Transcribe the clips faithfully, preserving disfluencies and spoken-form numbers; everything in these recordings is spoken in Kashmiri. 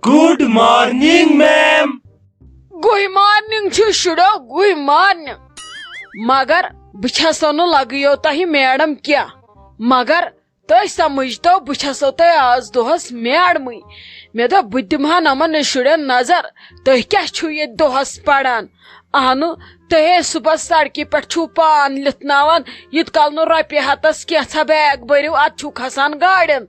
Good morning, ma'am. Good morning چھُ شُرو، good morning. مگر بہٕ چھَسو نہٕ لگیو تۄہہِ میڈم کینٛہہ۔ مگر تُہۍ سمجھتو، بہٕ چھَسو تۄہہِ آز دۄہس میڈمٕے۔ مےٚ دوٚپ، بہٕ تہِ دِمہٕ ہا نۄمن شُرٮ۪ن نظر، تُہۍ کیٛاہ چھِو ییٚتہِ دۄہس پران؟ اہنُ، تُہۍ ہے صُبحس سڑکہِ پٮ۪ٹھ چھِو پان لِتھناوان، یوٗت کال نہٕ رۄپیہِ ہتس کینٛژھا بیگ بٔرِو، ادٕ چھِو کھسان گاڑٮ۪ن۔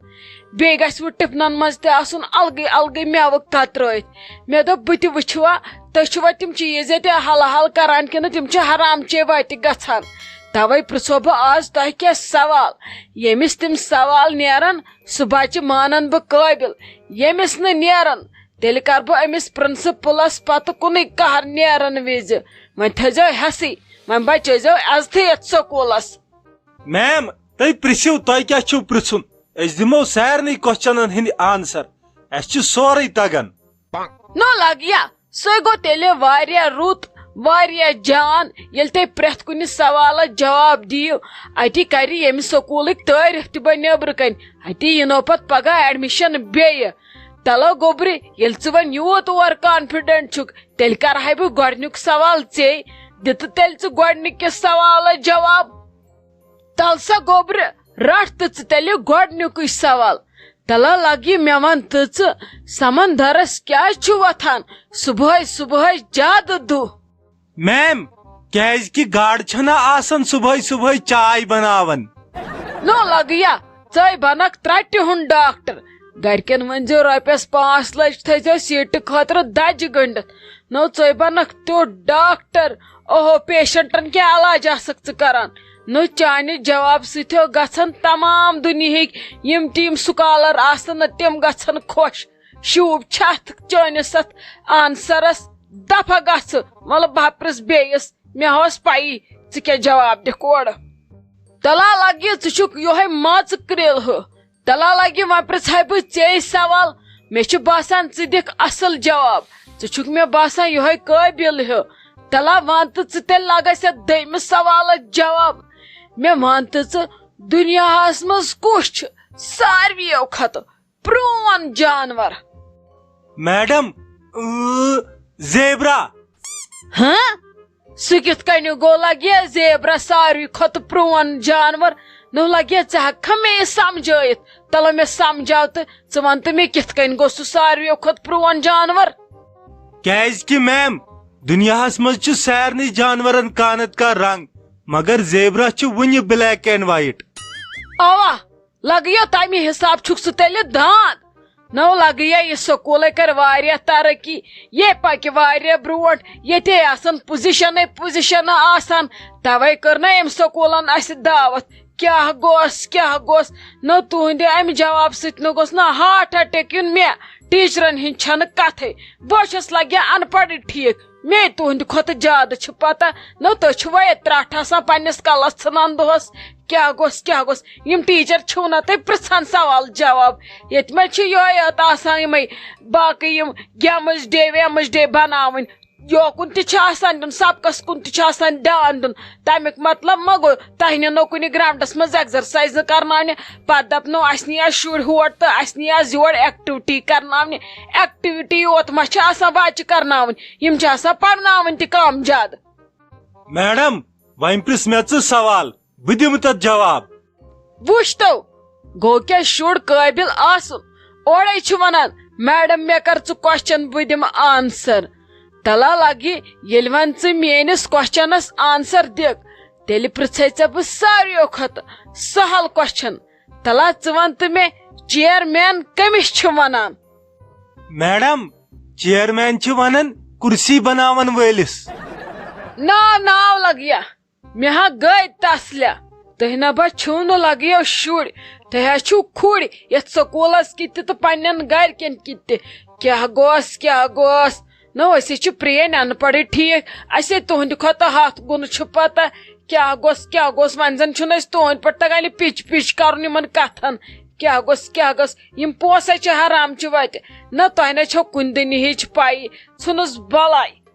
بیٚیہِ گژھِ وۄنۍ ٹِفنن منٛز تہِ آسُن الگٕے الگٕے مٮ۪وٕ کترٲوِتھ۔ مےٚ دوٚپ، بہٕ تہِ وٕچھوا، تُہۍ چھِوا تِم چیٖز ییٚتہِ حلہٕ حل کران کِنہٕ تِم چھِ حرام چے وتہِ گژھان؟ توے پرژھو بہٕ آز تۄہہِ کینٛہہ سوال، ییٚمِس تِم سوال نیرن، سُہ بچہِ مانن بہٕ قٲبِل، ییٚمِس نہٕ نیرن، تیٚلہِ کرٕ بہٕ أمِس پرنسپلس پتہٕ کُنُے قہر نیرن وِزِ۔ وۄنۍ تھٲیزیو ہٮ۪سٕے، وۄنۍ بچٲیزیو عزتھٕے یتھ سکوٗلس۔ میم، تُہۍ پرژھِو، تۄہہِ کیٛاہ چھُو پرژھُن؟ أسۍ دِمو سارنٕے کوسچنن ہٕنٛدۍ آنسر۔ اَسہِ چھُ سورُے تگان۔ نو لگیا، سُے گوٚو تیٚلہِ واریاہ رُت، واریاہ جان، ییٚلہِ تُہۍ پرٛٮ۪تھ کُنہِ سوالس جواب دِیِو۔ اَتی کرِ ییٚمہِ سکوٗلٕکۍ تعٲریٖف تہِ بہٕ نیٚبرٕ کنہِ۔ اَتی یِنو پتہٕ پگاہ ایڈمِشن بیٚیہِ۔ تلو گوٚبرِ، ییٚلہِ ژٕ وۄنۍ یوٗت اوور کانفیڈنٹ چھُکھ، تیٚلہِ کرٕ ہاے بہٕ گۄڈٕنیُک سوال ژے۔ دِ تہٕ تیٚلہِ ژٕ گۄڈٕنِکِس سوالس جواب۔ تل سا گوٚبرِ، رٹھ تہٕ ژٕ تیٚلہِ گۄڈٕنیُکُے سوال۔ تلہ لگہِ مےٚ ون تہٕ ژٕ، سمندرس کیازِ چھُ وۄتھان صبحٲے صبحٲے زیادٕ دُہ؟ میم، کیازِ کہِ گاڈٕ چھنہ آسان صبحٲے صبحٲے چاے بناوان۔ نو لگیا، ژے بنکھ ترٹہِ ہُنٛد ڈاکٹر۔ گرِکٮ۪ن ؤنۍزیو رۄپیس پانٛژھ لچھ تھٲیزیو سیٖٹہِ خٲطرٕ دجہِ گٔنڈِتھ۔ نو ژے بنکھ تیُتھ ڈاکٹر۔ اوہو، پیشنٹن کیٛاہ علاج آسکھ ژٕ کران؟ نو چانہِ جواب سۭتۍ ہو گژھن تمام دُنیہٕکۍ یِم تہِ یِم سکالر آسن نہ تِم گژھن خۄش۔ شوٗب چھِ اتھ چٲنِس اتھ آنسرس۔ دفعہ گژھ، وَلہٕ بہٕ ہا پرٛژھ بیٚیِس، مےٚ ہا ٲس پَیی ژٕ کیٛاہ جواب دِکھ اورٕ۔ تَلا لَگہِ ژٕ چھُکھ یِہوٚے مَژٕ کرٛیلہٕ ہیوٗ۔ تَلا لَگہِ وۄنۍ پرٛژھَے بہٕ ژے سوال، مےٚ چھُ باسان ژٕ دِکھ اَصٕل جواب، ژٕ چھُکھ مےٚ باسان یِہوٚے قٲبِل ہیوٗ۔ تَلا وَن تہٕ ژٕ تیٚلہِ لَگَس یَتھ دوٚیمِس سوالَس جواب۔ مےٚ وَن تہٕ ژٕ، دُنیاہَس منٛز کُس چھُ ساروِیو کھۄتہٕ پرون جانور؟ میڈم، اۭں، زیبرا۔ ہاں؟ سُہ کِتھ کٔنۍ گوٚو؟ لگہِ زیبرا ساروی کھۄتہٕ پرون جانور؟ نو لگہِ ژٕ ہٮ۪ککھا مےٚ یہِ سمجھٲیِتھ؟ تلو مےٚ سمجھاو تہٕ ژٕ وَن تہٕ مےٚ کِتھ کٔنۍ گوٚو سُہ ساروِیو کھۄتہٕ پرون جانور؟ کیازِ کہِ میم، دُنیاہس منٛز چھِ سارنٕے جانورن کانت کا رنگ، مگر زیبرا چھُ وُنہِ black and white۔ اوا، لگیو تمہِ حساب چھُکھ ژٕ تیٚلہِ داند۔ نو لگیو یہِ سکوٗلے کرِ واریاہ ترقی، یے پکہِ واریاہ برونٛٹھ، ییٚتے آسن پُزِشنٕے پُزِشنہٕ آسان، توے کٔر نہ أمۍ سکوٗلن اسہِ دعوت۔ کیاہ گوٚژھ، کیاہ گوٚژھ؟ نو تُہنٛدِ امہِ جواب سۭتۍ نہٕ گوٚژھ نہ heart attack یُن مےٚ، ٹیچرن ہٕنٛز چھنہٕ کتھے، بہٕ چھس لگیا ان پڑھ ٹھیک۔ مے تُہنٛدِ کھۄتہٕ زیادٕ چھِ پتہ۔ نہ تُہۍ چھِوا ییٚتہِ ترٛٹھ آسان پننِس کلس ژھٕنان دۄہس؟ کیٛاہ گوٚژھ، کیٛاہ گوٚژھ؟ یِم ٹیچر چھِو نہ تُہۍ پرژھان سوال جواب؟ ییٚتہِ ما چھِ یِہوٚے یوت آسان یِمے باقٕے یِم games day ویمٕز day بناوٕنۍ؟ یوکُن تہِ چھُ آسان دیُن، سبقس کُن تہِ چھُ آسان دیان دیُن۔ تمیُک مطلب ما گوٚو تۄہہِ نِنو کُنہِ groundس منٛز exercise کرناونہِ، پتہٕ دپنو اسہِ نی آز شُرۍ ہور تہٕ اسہِ نی آز یور activity کرناونہِ۔ Activity یوت ما چھِ آسان بچہِ کرناوٕنۍ، یِم چھِ آسان پرناوٕنۍ تہِ کم زیادٕ۔ میڈم، وۄنۍ پرژھ مےٚ ژٕ سوال، بہٕ دِمہٕ تتھ جواب۔ وٕچھ تو، گوٚو کیٛاہ شُر قٲبِل آسُن؟ اورے چھِ ونان، میڈم مےٚ کر ژٕ question، بہٕ دِمہٕ answer۔ تلا لگہِ، ییٚلہِ وۄنۍ ژٕ میٲنِس questionس answer دِکھ، تیٚلہِ پرژھے ژےٚ بہٕ ساروِیو کھۄتہٕ سہل question۔ تلا ژٕ ون تہٕ مےٚ، chairman کٔمِس چھِ ونان؟ میڈم، chairman چھِ ونان کُرسی بناون وٲلِس۔ ناو ناو لگیا، مےٚ ہا گٔے تسلیا۔ تُہۍ نہ با چھِو نہٕ لگیو شُرۍ، تُہۍ ہا چھِو کھُرۍ یتھ سکوٗلس کِتۍ تہِ تہٕ پننٮ۪ن گرِکٮ۪ن کِتۍ تہِ۔ کیٛاہ گوٚژھ، کیٛاہ گوٚژھ؟ نہ، أسۍ ہے چھِ پرٛٲنۍ ان پڑھٕے ٹھیٖک، اسہِ ہے تُہنٛدِ کھۄتہٕ ہتھ گُنہٕ چھُ پتہ۔ کیٛاہ گوٚژھ، کیٛاہ گوٚژھ؟ وۄنۍ زن چھُنہٕ اسہِ تُہنٛدِ پٲٹھۍ تگان یہِ پِچ پِچ کرُن یِمن کتھن۔ کیٛاہ گوٚژھ، کیٛاہ گوٚژھ؟ یِم پونٛسہٕ ہے چھِ حرام چہِ وتہِ۔ نہ، تۄہہِ نہ چھو کُنہِ دُنیہٕچ پَیی، ژھٕنُس بلاے۔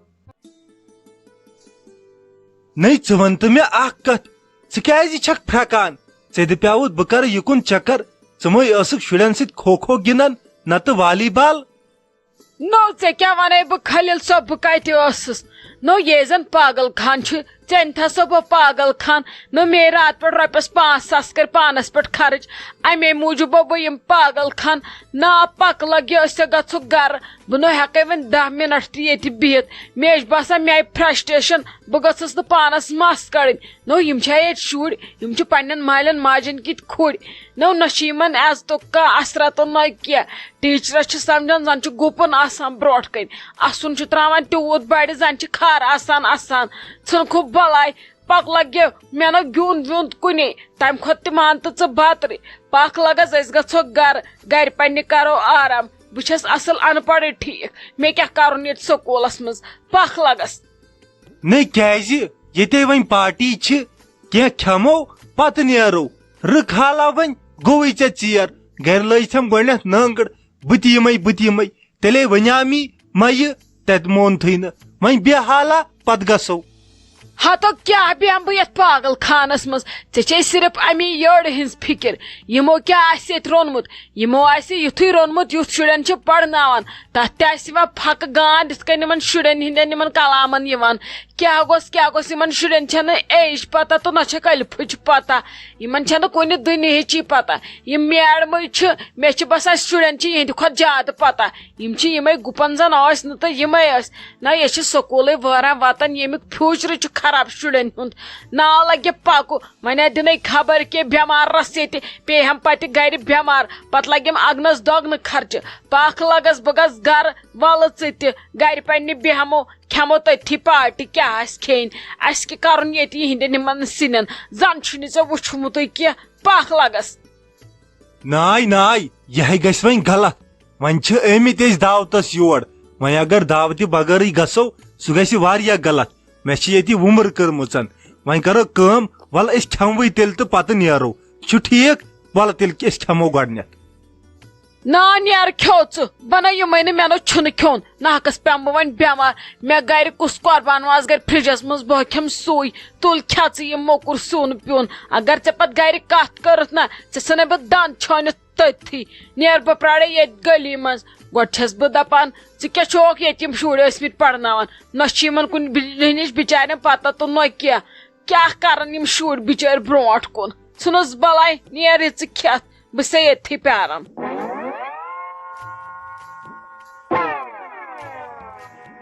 نٔے، ژٕ وَن تہٕ مےٚ اَکھ کَتھ، ژٕ کیٛازِ چھَکھ پھرٛکان؟ ژےٚ دَپیٛاوُتھ بہٕ کَرٕ یہِ کُن چَکَر، ژٕ مَے ٲسٕکھ شُرٮ۪ن سۭتۍ کھو کھو گِنٛدان، نَتہٕ والی بال۔ نو، ژےٚ کیٛاہ وَنے بہٕ خلیل صٲب، بہٕ کَتہِ ٲسٕس؟ نو، یے زَن پاگل خان چھُ، ژےٚ أنۍ تھا سا بہٕ پاگل خان۔ نو، مے راتہٕ پٮ۪ٹھ رۄپیَس پانٛژھ ساس کٔرۍ پانَس پٮ۪ٹھ خرٕچ، اَمے موٗجوٗب بہٕ یِم پاگل خان۔ نا، پَکھ لَگ یہِ، أسۍ گژھو گَرٕ۔ بہٕ نو ہٮ۪کَے وۄنۍ دَہ مِنَٹ تہِ ییٚتہِ بِہِتھ۔ مےٚ چھِ باسان، مےٚ آیہِ فرسٹریشن، بہٕ گٔژھٕس نہٕ پانَس مَس کَڑٕنۍ۔ نو، یِم چھا ییٚتہِ شُرۍ؟ یِم چھِ پننٮ۪ن مالٮ۪ن ماجٮ۪ن کِتھۍ کھُرۍ۔ نو، نہ چھُ یِمن عزتُک کانٛہہ اثراتو نہ کینٛہہ۔ ٹیچرس چھِ سمجھان زن چھُ گُپن آسان برونٛٹھ کنہِ۔ اسُن چھُ تراوان تیوٗت بڑِ زن چھِ کھر آسان اسان۔ ژھٕن کھو بلاے، پکھ لگہِ۔ مےٚ نہ گیُنٛد ویُنٛد کُنے، تمہِ کھۄتہٕ تہِ مان تہٕ ژٕ بترِ۔ پکھ لگس، أسۍ گژھو گرٕ، گرِ پننہِ کرو آرام۔ بہٕ چھس اصل ان پڑھٕے ٹھیٖک، مےٚ کیٛاہ کرُن ییٚتہِ سکوٗلس منٛز؟ پکھ لگس۔ نہ کیازِ؟ ییٚتے وۄنۍ پارٹی چھِ، کینٛہہ کھٮ۪مو، پتہٕ نیرو۔ رٕکھ حالا وۄنۍ، گوٚوٕے ژےٚ ژیر۔ گرِ لٲج تھم گۄڈنیتھ ننٛگٕڑ، بہٕ تہِ یِمے، بہٕ تہِ یِمے۔ تیٚلے ونیامی مہ یہِ، تتہِ مونتھٕے نہٕ۔ وۄنۍ بیٚہہ حالا، پتہٕ گژھو۔ ہتو کیٛاہ بیٚہمہٕ بہٕ یتھ پاگل خانس منٛز؟ ژےٚ چھے صرف امی یٔڑ ہٕنٛز فکر۔ یِمو کیٛاہ آسہِ ییٚتہِ روٚنمُت؟ یِمو آسہِ یُتھُے روٚنمُت، یُتھ شُرٮ۪ن چھِ پرناوان، تتھ تہِ آسہِ یِوان پھکہٕ گانٛد، یِتھ کٔنۍ یِمن شُرٮ۪ن ہٕنٛدٮ۪ن یِمن کلامن یِوان۔ کیٛاہ گوٚژھ، کیٛاہ گوٚژھ؟ یِمن شُرٮ۪ن چھنہٕ ایج پتہ تہٕ نہ چھکھ الفٕچ پتہ۔ یِمن چھنہٕ کُنہِ دُنیہٕچی پتہ۔ یِم میڈمٕے چھِ، مےٚ چھِ باسان شُرٮ۪ن چھِ یِہنٛدِ کھۄتہٕ زیادٕ پتہ۔ یِم چھِ یِمے گُپن زن ٲسۍ نہٕ تہٕ یِمے ٲسۍ۔ نہ، یہِ چھِ سکوٗلٕے وٲران وتن، ییٚمیُک فیوٗچرٕے چھُ خراب شُرٮ۪ن ہُنٛد۔ ناو لگہِ پکُن۔ وۄنۍ آدِ نَے خبر کہِ بٮ۪مارس ییٚتہِ پیٚیہِ ہم پتہٕ گرِ بٮ۪مار، پتہٕ لگٮ۪م اگنس دۄگنہٕ خرچہٕ۔ پکھ لگس، بہٕ گژھٕ گرٕ، ولہٕ ژٕ تہِ۔ گرِ پننہِ بیٚہمو، کھٮ۪مو تٔتھی پارٹی، کیٛاہ آسہِ کھیٚنۍ؟ اسہِ کہِ کرُن ییٚتہِ یِہنٛدٮ۪ن یِمن سِنٮ۪ن؟ زن چھُے نہٕ ژےٚ وُچھمُتُے کینٛہہ، پکھ لگس۔ ناے ناے، یہِ ہے گژھِ وۄنۍ غلط۔ وۄنۍ چھِ آمٕتۍ أسۍ دعوتس یور، وۄنۍ اگر دعوتہِ بغٲرٕے گژھو، سُہ گژھِ واریاہ غلط۔ مےٚ چھِ ییٚتہِ وُمبٕر کٔرمٕژن۔ وۄنۍ کرو کٲم، ولہٕ أسۍ کھٮ۪موٕے تیٚلہِ تہٕ پتہٕ نیرو۔ چھُ ٹھیٖک؟ ولہٕ تیٚلہِ أسۍ کھٮ۪مو گۄڈٕنٮ۪تھ۔ نا، نیر کھیو ژٕ، بہ نہ یِمے نہٕ، مےٚ نہ چھُنہٕ کھیوٚن۔ ناکس پٮ۪مہٕ بہٕ وۄنۍ بٮ۪مار۔ مےٚ گرِ کُس قۄربان ماز گرِ فرجس منٛز، بہٕ کھٮ۪مہٕ سُے۔ تُل کھےٚ ژٕ یہِ موٚکُر سیُن پیُن۔ اگر ژےٚ پتہٕ گرِ کتھ کٔرٕتھ نہ، ژےٚ ژھٕنے بہٕ دند چھٲنِتھ تٔتھی۔ نیر، بہٕ پرارے ییٚتہِ گلی منٛز۔ گۄڈٕ چھَس بہٕ دَپان، ژٕ کیٛاہ چھُکھ ییٚتہِ یِم شُرۍ ٲسمٕتۍ پَرناوان؟ نہ چھِ یِمَن کُنہِ بِ-، ہِنِچ بِچارٮ۪ن پَتہ تہٕ نہ کینٛہہ۔ کیٛاہ کَرَن یِم شُرۍ بِچٲرۍ برونٛٹھ کُن؟ ژھٕنُس بَلاے، نیر یہِ ژٕ کھٮ۪تھ، بہٕ چھسے ییٚتھی پیٛاران۔